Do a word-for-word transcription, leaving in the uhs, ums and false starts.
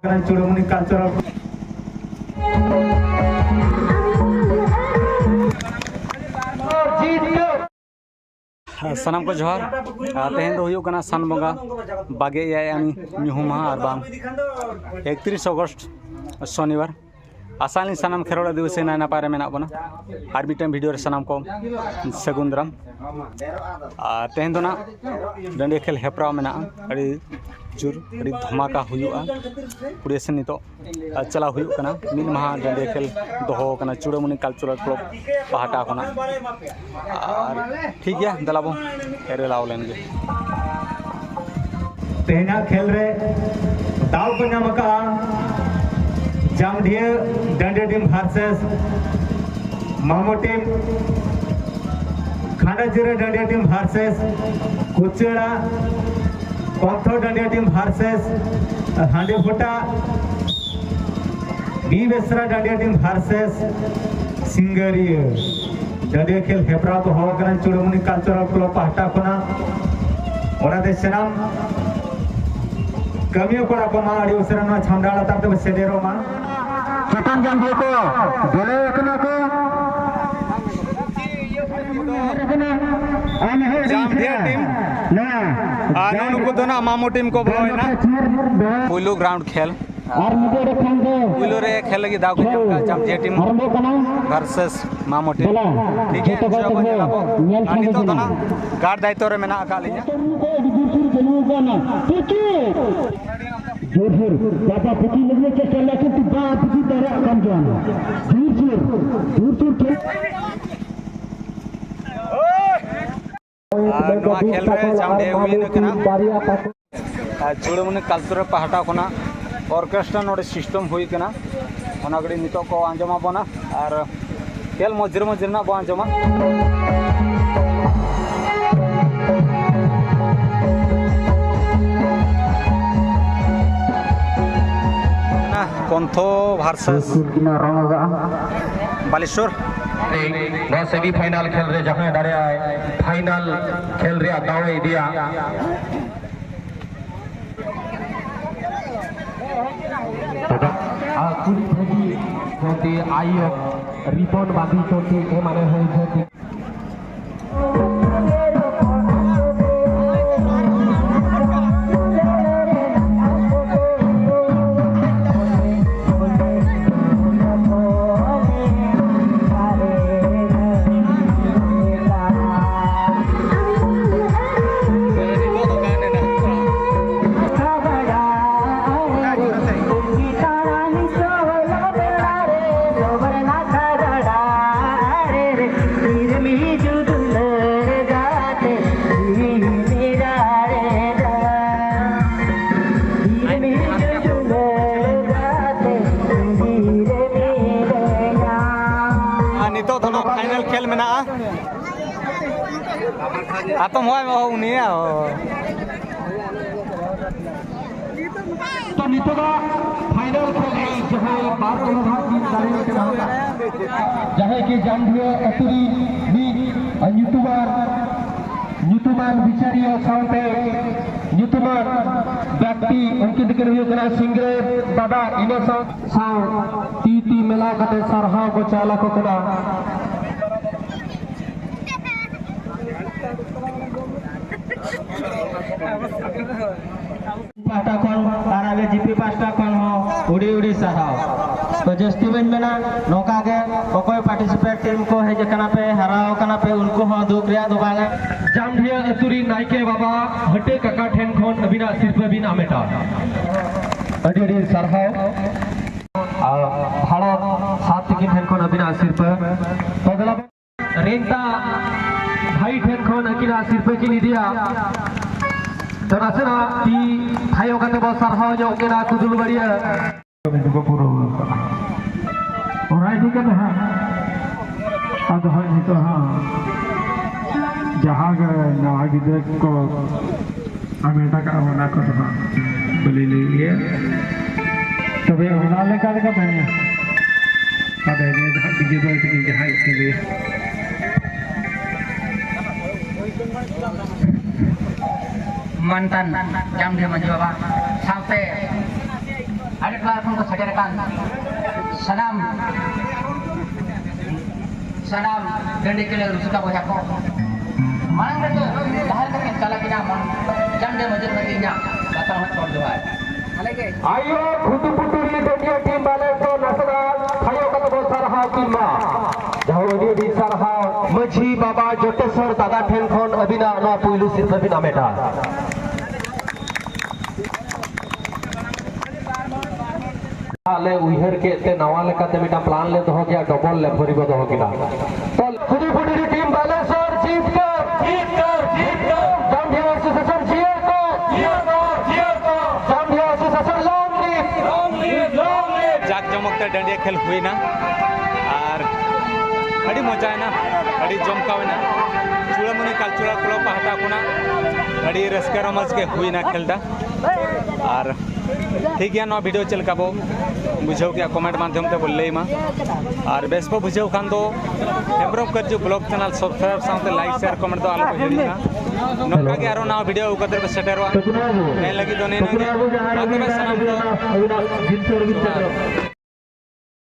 ᱪᱩᱲᱟᱢᱩᱱᱤ cultural. ᱥᱟᱱᱟᱢ ᱠᱚ ᱡᱚᱦᱟᱨ᱾ ᱟᱨ ᱛᱮᱦᱮᱧ ᱫᱚ ᱦᱩᱭᱩᱜ ᱠᱟᱱᱟ ᱥᱟᱱ ᱵᱚᱸᱜᱟ ᱵᱟᱜᱮ ᱮᱭᱟᱭ ᱟᱱ ᱧᱩᱦᱩᱢ ᱢᱟᱦᱟ ᱟᱨ ᱵᱟᱝ ᱮᱠᱛᱨᱤᱥ ᱚᱜᱚᱥᱴ ᱥᱚᱱᱤᱵᱟᱨ᱾ ᱟᱥᱟᱭᱟᱞᱤᱧ ᱥᱟᱱᱟᱢ ᱠᱷᱮᱨᱣᱟᱲ ᱟᱹᱫᱤᱵᱟᱹᱥᱤ ᱱᱟᱭ ᱱᱟᱯᱟᱭ ᱨᱮ ᱢᱮᱱᱟᱜ ᱵᱚᱱᱟ᱾ ᱟᱨ ᱢᱤᱫᱴᱮᱱ ᱵᱷᱤᱰᱤᱭᱳ ᱨᱮ ᱥᱟᱱᱟᱢ ᱠᱚ ᱥᱟᱹᱜᱩᱱ ᱫᱟᱨᱟᱢ᱾ ᱟᱨ ᱛᱮᱦᱮᱧ ᱫᱚ ᱱᱟᱜ ᱰᱟᱹᱰᱤᱭᱟᱹ ᱠᱷᱮᱞ ᱦᱮᱯᱨᱟᱣ ᱢᱮᱱᱟᱜᱼᱟ, ᱟᱹᱰᱤ ᱡᱳᱨ ᱟᱹᱰᱤ ᱫᱷᱟᱢᱟᱠᱟ ᱦᱩᱭᱩᱜᱼᱟ ᱠᱩᱲᱤ ᱥᱮᱱ ᱱᱤᱛᱚᱜ᱾ ᱟᱨ ᱪᱟᱞᱟᱣ ᱦᱩᱭᱩᱜ ᱠᱟᱱᱟ, ᱢᱤᱫ ᱢᱟᱦᱟ ᱰᱟᱹᱰᱤᱭᱟᱹ ᱠᱷᱮᱞ ᱫᱚᱦᱚ ᱟᱠᱟᱱᱟ ᱪᱩᱲᱟᱢᱩᱱᱤ ᱠᱟᱞᱪᱟᱨᱟᱞ ᱠᱞᱟᱵᱽ ᱯᱟᱦᱴᱟ ᱠᱷᱚᱱᱟᱜ᱾ ᱟᱨ ᱴᱷᱤᱠ ᱜᱮᱭᱟ, ᱫᱮᱞᱟ ᱵᱚᱱ ᱮᱨᱮᱞᱟᱣ ᱞᱮᱱ ᱜᱮ᱾ ᱛᱮᱦᱮᱧᱟᱜ ᱠᱷᱮᱞ ᱨᱮ ᱫᱟᱣ ᱠᱚ ᱧᱟᱢ ᱟᱠᱟᱫᱼᱟ ᱡᱟᱢᱰᱷᱤᱭᱟᱹ ᱰᱟᱹᱰᱤᱭᱟᱹ ᱴᱤᱢ ᱵᱷᱟᱨᱥᱮᱥ ᱢᱟᱢᱚ ᱴᱤᱢ, ᱠᱷᱟᱸᱰᱟᱡᱤᱨᱟᱹ ᱰᱟᱹᱰᱤᱭᱟᱹ ᱴᱤᱢ ᱵᱷᱟᱨᱥᱮᱥ ᱠᱩᱪᱟᱹᱲᱟ, ᱠᱚᱱᱛᱷᱚ ᱰᱟᱹᱰᱤᱭᱟᱹ ᱴᱤᱢ ᱵᱷᱟᱨᱥᱮᱥ ᱦᱟᱺᱰᱤ ᱯᱷᱩᱴᱟ, ᱵᱤ ᱵᱮᱥᱨᱟ ᱰᱟᱹᱰᱤᱭᱟᱹ ᱴᱤᱢ ᱵᱷᱟᱨᱥᱮᱥ ᱥᱤᱝᱜᱟᱹᱨᱤᱭᱟᱹ᱾ ᱰᱟᱹᱰᱤᱭᱟᱹ ᱠᱷᱮᱞ ᱦᱮᱯᱨᱟᱣ ᱫᱚᱦᱚ ᱟᱠᱟᱱᱟ ᱪᱩᱲᱟᱢᱩᱱᱤ ᱠᱟᱞᱪᱟᱨᱟᱞ ᱠᱞᱟᱵᱽ ᱯᱟᱦᱴᱟ ᱠᱷᱚᱱᱟᱜ᱾ ᱚᱱᱟᱛᱮ ᱥᱟᱱᱟᱢ ᱠᱟᱹᱢᱤᱭᱟᱹ ᱠᱚᱲᱟ ᱠᱚ ᱢᱟ ᱟᱹᱰᱤ ᱩᱥᱟᱹᱨᱟ ᱱᱚᱣᱟ ᱪᱷᱟᱢᱰᱟ ᱞᱟᱛᱟᱨ ᱛᱮᱵᱚ ᱥᱮᱴᱮᱨᱚᱜ ᱢᱟ᱾ ᱪᱮᱛᱟᱱ ᱡᱟᱢᱰᱷᱤᱭᱟᱹ ᱠᱚ ᱵᱚᱞᱚ ᱟᱠᱟᱱᱟ ᱠᱚ᱾ ᱡᱟᱢᱰᱷᱤᱭᱟᱹ ᱴᱤᱢ ᱱᱚᱣᱟ ᱟᱨ ᱱᱩᱠᱩ ᱫᱚ ᱱᱟᱜ ᱢᱟᱢᱚ ᱴᱤᱢ ᱠᱚ ᱵᱚᱞᱚᱭᱮᱱᱟ᱾ ᱯᱩᱭᱞᱩ ᱜᱨᱟᱣᱩᱱᱰ ᱠᱷᱮᱞ᱾ ᱟᱨ ᱢᱤᱫ ᱚᱸᱰᱮ ᱠᱷᱟᱱ ᱜᱮ ᱯᱩᱭᱞᱩ ᱨᱮ ᱠᱷᱮᱞ ᱞᱟᱹᱜᱤᱫ ᱫᱟᱣ ᱠᱚ ᱧᱟᱢ ᱠᱟᱜᱼᱟ ᱡᱟᱢᱰᱷᱤᱭᱟᱹ ᱴᱤᱢ ᱟᱨᱟᱢᱵᱷᱚᱜ ᱠᱟᱱᱟ᱾ ᱵᱷᱟᱨᱥᱮᱥ ᱢᱟᱢᱚ ᱴᱤᱢ᱾ ᱫᱮᱞᱟ, ᱴᱷᱤᱠ ᱜᱮᱭᱟ, ᱡᱚᱛᱚ ᱤᱱ ᱥᱚᱢᱚᱭ ᱠᱚ ᱜᱟᱛᱮ ᱧᱮᱞ ᱠᱚ ᱟᱨ ᱥᱟᱢᱟᱝ ᱱᱤᱛᱚᱜ ᱫᱚ ᱥᱟᱢᱟᱝ᱾ ᱱᱟᱜ ᱜᱟᱨᱰ ᱫᱟᱭᱤᱛᱛᱚ ᱨᱮ ᱢᱮᱱᱟᱜ ᱟᱠᱟᱫ ᱞᱤᱧᱟ᱾ ᱛᱚᱨᱩᱱ ᱠᱚ ᱟᱹᱰᱤ ᱡᱳᱨ ᱥᱳᱨ ᱪᱟᱹᱞᱩ ᱟᱠᱟᱱᱟ᱾ ᱴᱷᱤᱠ ᱜᱮ᱾ ᱡᱳᱨ ᱥᱳᱨ ᱵᱟᱵᱟ ᱯᱩᱛᱷᱤ ᱞᱟᱹᱜᱤᱫ ᱪᱮᱥᱴᱟ ᱞᱮᱠᱷᱟᱱ ᱛᱚ ᱵᱟᱝ ᱯᱩᱛᱷᱤ ᱫᱟᱲᱮᱭᱟᱜ ᱠᱟᱱ ᱜᱮᱭᱟ᱾ ᱡᱳᱨ ᱥᱳᱨ, ᱡᱳᱨ ᱥᱳᱨ ᱠᱷᱮᱞ᱾ ᱟᱨ ᱱᱚᱣᱟ ᱠᱷᱮᱞ ᱨᱮ ᱡᱟᱢᱰᱷᱤᱭᱟᱹ win ᱟᱠᱟᱱᱟ᱾ ᱟᱨ ᱪᱩᱲᱟᱢᱩᱱᱤ ᱠᱟᱞᱪᱟᱨᱟᱞ ᱯᱟᱦᱴᱟ ᱠᱷᱚᱱᱟᱜ ᱚᱨᱠᱮᱥᱴᱨᱟ ᱱᱚᱰᱮ ᱥᱤᱥᱴᱮᱢ ᱦᱩᱭ ᱠᱟᱱᱟ, ᱚᱱᱟ ᱠᱟᱹᱴᱤᱡ ᱱᱤᱛᱚᱜ ᱠᱚ ᱟᱸᱡᱚᱢ ᱟᱵᱚᱱᱟ᱾ ᱟᱨ ᱠᱷᱮᱞ ᱢᱚᱡᱽᱨᱮ ᱢᱚᱡᱽᱨᱮ ᱨᱮᱱᱟᱜ ᱵᱚᱱ ᱟᱸᱡᱚᱢᱟ᱾ ᱠᱚᱱᱛᱷᱚ ᱵᱷᱟᱨᱥᱮᱥ ᱵᱟᱞᱮᱥᱚᱨ᱾ ᱱᱚᱣᱟ ᱥᱮᱢᱤ ᱯᱷᱟᱭᱱᱟᱞ ᱠᱷᱮᱞ ᱨᱮ ᱡᱟᱦᱟᱸᱭ ᱫᱟᱲᱮᱭᱟᱜᱼᱟᱭ, ᱯᱷᱟᱭᱱᱟᱞ ᱠᱷᱮᱞ ᱨᱮᱭᱟᱜ ᱫᱟᱣ ᱮ ᱤᱫᱤᱭᱟ᱾ ᱟᱨ ᱠᱩᱲᱤ ᱵᱷᱟᱹᱜᱤ ᱡᱟᱛᱮ ᱟᱭᱳ ᱨᱤᱵᱚᱱ ᱵᱟᱸᱫᱮ ᱠᱚ ᱛᱮ ᱮᱢᱟᱱᱮ ᱦᱩᱭ ᱡᱟᱛᱮ᱾ ᱟᱨ ᱱᱤᱛᱚᱜ ᱫᱚ ᱱᱚᱣᱟ ᱯᱷᱟᱭᱱᱟᱞ ᱠᱷᱮᱞ ᱢᱮᱱᱟᱜᱼᱟ᱾ ᱟᱛᱚᱢ ᱦᱚᱸ ᱩᱱᱤᱭᱟ᱾ ᱛᱚ, ᱱᱤᱛᱚᱜᱟᱜ ᱯᱷᱟᱭᱱᱟᱞ ᱠᱷᱮᱞ ᱨᱮ ᱡᱟᱦᱟᱸᱭ ᱵᱟᱨ ᱚᱵᱷᱟᱨ ᱠᱤᱱ ᱫᱟᱲᱮ ᱠᱟᱱᱟ, ᱡᱟᱦᱟᱸᱭ ᱜᱮ ᱡᱟᱢᱰᱤᱦᱟᱹ ᱟᱹᱛᱩ ᱨᱤᱱ ᱢᱤᱫ ᱧᱩᱛᱩᱢᱟᱱ, ᱧᱩᱛᱩᱢᱟᱱ ᱵᱤᱪᱟᱹᱨᱤᱭᱟᱹ ᱥᱟᱶᱛᱮ ᱧᱩᱛᱩᱢᱟᱱ ᱵᱮᱠᱛᱤ, ᱩᱱᱠᱤᱱ ᱫᱚᱠᱤᱱ ᱦᱩᱭᱩᱜ ᱠᱟᱱᱟ ᱥᱤᱝᱨᱟᱹᱭ ᱵᱟᱵᱟ, ᱤᱱᱟᱹ ᱥᱟᱶ ᱥᱟᱶ ᱛᱤ ᱛᱤ ᱢᱮᱞᱟᱣ ᱠᱟᱛᱮ ᱥᱟᱨᱦᱟᱣ ᱠᱚ ᱪᱟᱞ ᱟᱠᱚ ᱠᱟᱱᱟ᱾ ᱯᱟᱦᱴᱟ ᱠᱷᱚᱱ ᱟᱨ ᱟᱞᱮ ᱡᱤᱯᱤ ᱯᱟᱦᱴᱟ ᱠᱷᱚᱱ ᱦᱚᱸ ᱩᱰᱤ ᱩᱰᱤ ᱥᱟᱨᱦᱟᱣ᱾ ᱛᱚ ᱡᱟᱹᱥᱛᱤ ᱵᱟᱹᱧ ᱢᱮᱱᱟ, ᱱᱚᱝᱠᱟ ᱜᱮ ᱚᱠᱚᱭ ᱯᱟᱨᱴᱤᱥᱤᱯᱮᱴ ᱴᱤᱢ ᱠᱚ ᱦᱮᱡ ᱟᱠᱟᱱᱟ ᱯᱮ, ᱦᱟᱨᱟᱣ ᱟᱠᱟᱱᱟ ᱯᱮ, ᱩᱱᱠᱩ ᱦᱚᱸ ᱫᱩᱠ ᱨᱮᱭᱟᱜ ᱫᱚ ᱵᱟᱝ᱾ ᱡᱟᱢᱰᱤᱦᱟᱹ ᱟᱹᱛᱩ ᱨᱤᱱ ᱱᱟᱭᱠᱮ ᱵᱟᱵᱟ ᱦᱟᱹᱴᱟᱹ ᱠᱟᱠᱟ ᱴᱷᱮᱱ ᱠᱷᱚᱱ ᱟᱹᱵᱤᱱᱟᱜ ᱥᱤᱨᱯᱟᱹ ᱵᱤᱱ ᱟᱢᱮᱴᱟ᱾ ᱟᱹᱰᱤ ᱟᱹᱰᱤ ᱥᱟᱨᱦᱟᱣ᱾ ᱟᱨ ᱵᱷᱟᱲᱚᱛ ᱥᱟᱛ ᱛᱤᱠᱤᱱ ᱴᱷᱮᱱ ᱠᱷᱚᱱ ᱟᱹᱵᱤᱱᱟᱜ ᱥᱤᱨᱯᱟᱹ᱾ ᱛᱚ ᱫᱮᱞᱟ ᱨᱮᱱᱛᱟ ᱵᱷᱟᱭ ᱴᱷᱮᱱ ᱠᱷᱚᱱ ᱟᱹᱠᱤᱱᱟᱜ ᱥᱤᱨᱯᱟᱹ ᱠᱤᱱ ᱤᱫᱤᱭᱟ᱾ ᱛᱚ ᱱᱟᱥᱮᱱᱟᱜ ᱛᱤ ᱛᱷᱟᱭᱚ ᱠᱟᱛᱮ ᱵᱚ ᱥᱟᱨᱦᱟᱣ ᱧᱚᱜ ᱠᱤᱱᱟ ᱠᱩᱫᱩᱞ ᱵᱟᱹᱲᱤᱭᱟᱹ᱾ ᱠᱟᱹᱢᱤ ᱫᱚᱠᱚ ᱯᱩᱨᱟᱹᱣ ᱟᱠᱟᱫᱟ᱾ ᱚᱱᱟ ᱤᱫᱤ ᱠᱟᱛᱮ ᱦᱟᱸᱜ ᱟᱫᱚ ᱦᱟᱸᱜ ᱱᱤᱛᱚᱜ ᱦᱟᱸᱜ ᱡᱟᱦᱟᱸ ᱜᱮ ᱱᱟᱣᱟ ᱜᱤᱫᱽᱨᱟᱹ ᱠᱚ ᱟᱨ ᱢᱮᱱᱟᱜ ᱠᱟᱜᱼᱟ, ᱚᱱᱟ ᱠᱚᱫᱚ ᱦᱟᱸᱜ ᱵᱟᱹᱞᱤᱧ ᱞᱟᱹᱭ ᱜᱮᱭᱟ᱾ ᱛᱚᱵᱮ ᱚᱱᱟ ᱞᱮᱠᱟ ᱞᱮᱠᱟᱛᱮ ᱟᱫᱚ ᱱᱤᱭᱟᱹ ᱫᱚ ᱦᱟᱸᱜ ᱰᱤᱡᱮ ᱵᱚᱭ ᱛᱟᱹᱠᱤᱱ ᱡᱟᱦᱟᱸᱭ ᱠᱤᱱ ᱞᱟᱹᱭᱟ᱾ ᱢᱟᱱᱛᱟᱱ ᱡᱟᱢᱰᱤᱦᱟᱹ ᱢᱟᱹᱡᱷᱤ ᱵᱟᱵᱟ ᱥᱟᱶᱛᱮ ᱟᱹᱰᱤ ᱴᱚᱞᱟ ᱠᱷᱚᱱ ᱠᱚ ᱥᱮᱴᱮᱨ ᱟᱠᱟᱱ ᱥᱟᱱᱟᱢ, ᱥᱟᱱᱟᱢ ᱰᱟᱹᱰᱤ ᱠᱷᱮᱞ ᱨᱩᱥᱤᱠᱟ ᱵᱚᱭᱦᱟ ᱠᱚ, ᱢᱟᱲᱟᱝ ᱨᱮᱜᱮ ᱡᱟᱦᱟᱸ ᱞᱮᱠᱟ ᱠᱤᱱ ᱪᱟᱞᱟᱜ ᱠᱟᱱᱟ, ᱢᱟᱲᱟᱝ ᱪᱟᱱᱰᱮ ᱢᱟᱹᱡᱷᱤ ᱢᱟᱹᱡᱷᱤ ᱤᱧᱟᱹᱜ ᱫᱟᱛᱟᱞ ᱦᱚᱸ ᱪᱚᱞ ᱡᱚᱦᱟᱨ᱾ ᱟᱭᱳ ᱠᱷᱩᱴᱩ ᱯᱩᱴᱩᱨᱤ ᱰᱟᱹᱰᱤᱭᱟᱹ ᱴᱤᱢ ᱵᱟᱞᱮ ᱠᱚ ᱱᱟᱥᱮᱱᱟᱜ ᱛᱷᱟᱭᱚ ᱠᱟᱛᱮ ᱵᱚ ᱥᱟᱨᱦᱟᱣ ᱠᱤᱱ ᱢᱟ᱾ ᱡᱟᱦᱟᱸ ᱟᱹᱰᱤ ᱟᱹᱰᱤ ᱥᱟᱨᱦᱟᱣ᱾ ᱢᱟᱹᱡᱷᱤ ᱵᱟᱵᱟ ᱡᱚᱴᱮᱥᱚᱨ ᱫᱟᱫᱟ ᱴᱷᱮᱱ ᱠᱷᱚᱱ ᱟᱹᱵᱤᱱᱟᱜ ᱱᱚᱣᱟ ᱯᱩᱭᱞᱩ ᱥᱤᱨᱯᱟᱹ ᱵᱤᱱ ᱦᱟᱢᱮᱴᱟ᱾ ᱟᱞᱮ ᱩᱭᱦᱟᱹᱨ ᱠᱮᱫ ᱛᱮ ᱱᱟᱣᱟ ᱞᱮᱠᱟᱛᱮ ᱢᱤᱫᱴᱟᱝ ᱯᱞᱟᱱ ᱞᱮ ᱫᱚᱦᱚ ᱠᱮᱫᱟ, ᱰᱚᱵᱚᱞ ᱞᱮᱯᱷᱚᱨᱤ ᱵᱚ ᱫᱚᱦᱚ ᱠᱮᱫᱟ᱾ ᱛᱚ, ᱠᱷᱩᱫᱤᱯᱩᱴᱤ ᱴᱤᱢ ᱵᱟᱞᱮᱥᱚᱨ ᱡᱤᱛᱠᱟᱹᱨ, ᱡᱤᱛᱠᱟᱹᱨ, ᱡᱤᱛᱠᱟᱹᱨ᱾ ᱡᱟᱢᱵᱷᱤᱭᱟ ᱮᱥᱳᱥᱤᱭᱮᱥᱚᱱ ᱡᱤᱭᱟᱹᱲ ᱠᱚ, ᱡᱤᱭᱟᱹᱲ ᱠᱚ, ᱡᱤᱭᱟᱹᱲ ᱠᱚ᱾ ᱡᱟᱢᱵᱷᱤᱭᱟ association long live, long live, long live. ᱡᱟᱠ ᱡᱚᱢᱚᱠ ᱛᱮ ᱰᱟᱹᱰᱤᱭᱟᱹ ᱠᱷᱮᱞ ᱦᱩᱭᱱᱟ ᱟᱨ ᱟᱹᱰᱤ ᱢᱚᱡᱟᱭᱮᱱᱟ, ᱟᱹᱰᱤ ᱡᱚᱢᱠᱟᱣᱮᱱᱟ᱾ ᱪᱩᱲᱟᱢᱩᱱᱤ ᱠᱟᱞᱪᱟᱨᱟᱞ ᱠᱞᱟᱵᱽ ᱯᱟᱦᱴᱟ ᱠᱷᱚᱱᱟᱜ ᱟᱹᱰᱤ ᱨᱟᱹᱥᱠᱟᱹ ᱨᱚᱢᱚᱡᱽ ᱜᱮ ᱦᱩᱭᱱᱟ ᱠᱷᱮᱞ ᱫᱚ᱾ ᱟᱨ ᱴᱷᱤᱠ ᱜᱮᱭᱟ, ᱱᱚᱣᱟ ᱵᱷᱤᱰᱤᱭᱳ ᱪᱮᱫ ᱞᱮᱠᱟ ᱵᱚ ᱵᱩᱡᱷᱟᱹᱣ ᱠᱮᱜᱼᱟ, ᱠᱚᱢᱮᱱᱴ ᱢᱟᱫᱽᱫᱷᱚᱢ ᱛᱮ ᱵᱚ ᱞᱟᱹᱭ ᱢᱟ᱾ ᱟᱨ ᱵᱮᱥ ᱵᱚ ᱵᱩᱡᱷᱟᱹᱣ ᱠᱷᱟᱱ ᱫᱚ ᱦᱮᱢᱵᱨᱚᱢ ᱠᱟᱹᱨᱡᱩ ᱵᱞᱚᱜ ᱪᱮᱱᱮᱞ ᱥᱟᱵᱥᱠᱨᱟᱭᱤᱵᱽ ᱥᱟᱶᱛᱮ ᱞᱟᱭᱤᱠ, ᱥᱮᱭᱟᱨ, ᱠᱚᱢᱮᱱᱴ ᱫᱚ ᱟᱞᱚ ᱯᱮ ᱦᱤᱲᱤᱧᱟ᱾ ᱱᱚᱝᱠᱟ ᱜᱮ ᱟᱨᱚ ᱱᱟᱣᱟ ᱵᱷᱤᱰᱤᱭᱳ ᱟᱹᱜᱩ ᱠᱟᱛᱮ ᱯᱮ ᱥᱮᱴᱮᱨᱚᱜᱼᱟ᱾ ᱮᱱ ᱞᱟᱹᱜᱤᱫ ᱫᱚ ᱱᱤᱱᱟᱹᱜ ᱜᱮ᱾ ᱢᱟ ᱛᱚᱵᱮ ᱥᱟᱱᱟᱢ ᱠᱚ ᱡᱚᱦᱟᱨ᱾